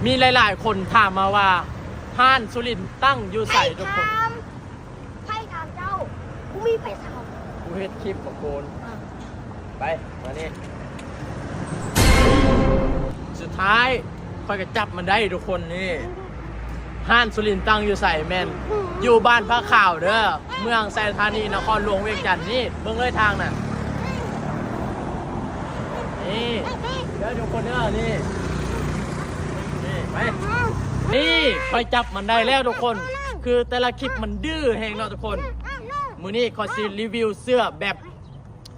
ມີຫຼາຍໆຄົນຖາມມາວ່າ ຮ້ານສຸລິນຕັ້ງຢູ່ໃສທຸກຄົນ? ໃຜຖາມເຈົ້າ? ບໍ່ມີໃຜຖາມ. ກູເຮັດຄລິບບອກໂກນ. ໄປ ມານີ້. ສຸດທ້າຍຂ້ອຍກໍຈັບມັນໄດ້ທຸກຄົນ. ນີ້ ຮ້ານສຸລິນຕັ້ງຢູ່ໃສ? ແມ່ນຢູ່ບ້ານຜາຂາວເດີ ເມືອງໄຊທານີ ນະຄອນຫຼວງວຽງຈັນ. ນີ້ ເບິ່ງເລີຍທາງນະ. ນີ້ເດີທຸກຄົນເດີ ນີ້ ນີ້ ໄປ. ນີ້ ຂ້ອຍຈັບມັນໄດ້ແລ້ວທຸກຄົນ. ຄືແຕ່ລະຄລິບມັນດື້ແຮງເນາະທຸກຄົນ. ມື້ນີ້ຂ້ອຍຊິຣີວິວເສື້ອແບບ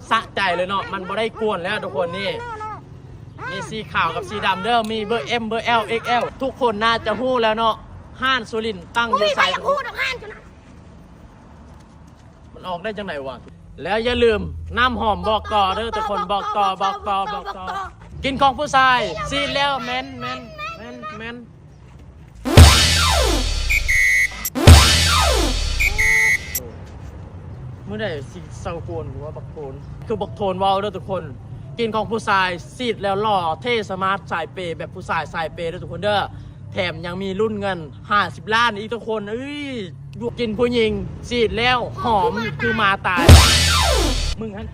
ສະໃຈເລີຍເນາະ ມັນບໍ່ໄດ້ກວນແລ້ວທຸກຄົນ. ນີ້ ມີສີຂາວກັບສີດຳເດີ ມີເບີ M ເບີ L X L ທຸກຄົນໜ້າຈະຮູ້ແລ້ວເນາະ ຮ້ານສຸລິນຕັ້ງຢູ່ໃສ. ມັນອອກໄດ້ຈັ່ງໃດວະ? ແລ້ວຢ່າລືມ ນ້ຳຫອມບອກຕໍ່ເດີທຸກຄົນ ບອກຕໍ່ ບອກຕໍ່ ບອກຕໍ່. ກິນຂອງຜູ້ຊາຍ ສີດແລ້ວ ແມ່ນ ແມ່ນ ແມ່ນ ແມ່ນ. ມື້ໃດຊິເຊົາໂກນ ຫຼືວ່າບັກໂທນ ຄືບັກໂທນເວົ້າເດີທຸກຄົນ. ກິນຂອງຜູ້ຊາຍ ສີດແລ້ວຫຼໍ່ ເທ່ ສະມາດ ສາຍເປ ແບບຜູ້ຊາຍສາຍເປເດີທຸກຄົນເດີ. ແຖມຍັງມີລຸ້ນເງິນຫ້າສິບລ້ານອີກທຸກຄົນ. ເອີຍ ຢູ່ກິນຜູ້ຍິງ ສີດແລ້ວຫອມຄືໝາຕາຍ. ມຶງຫັ້ນ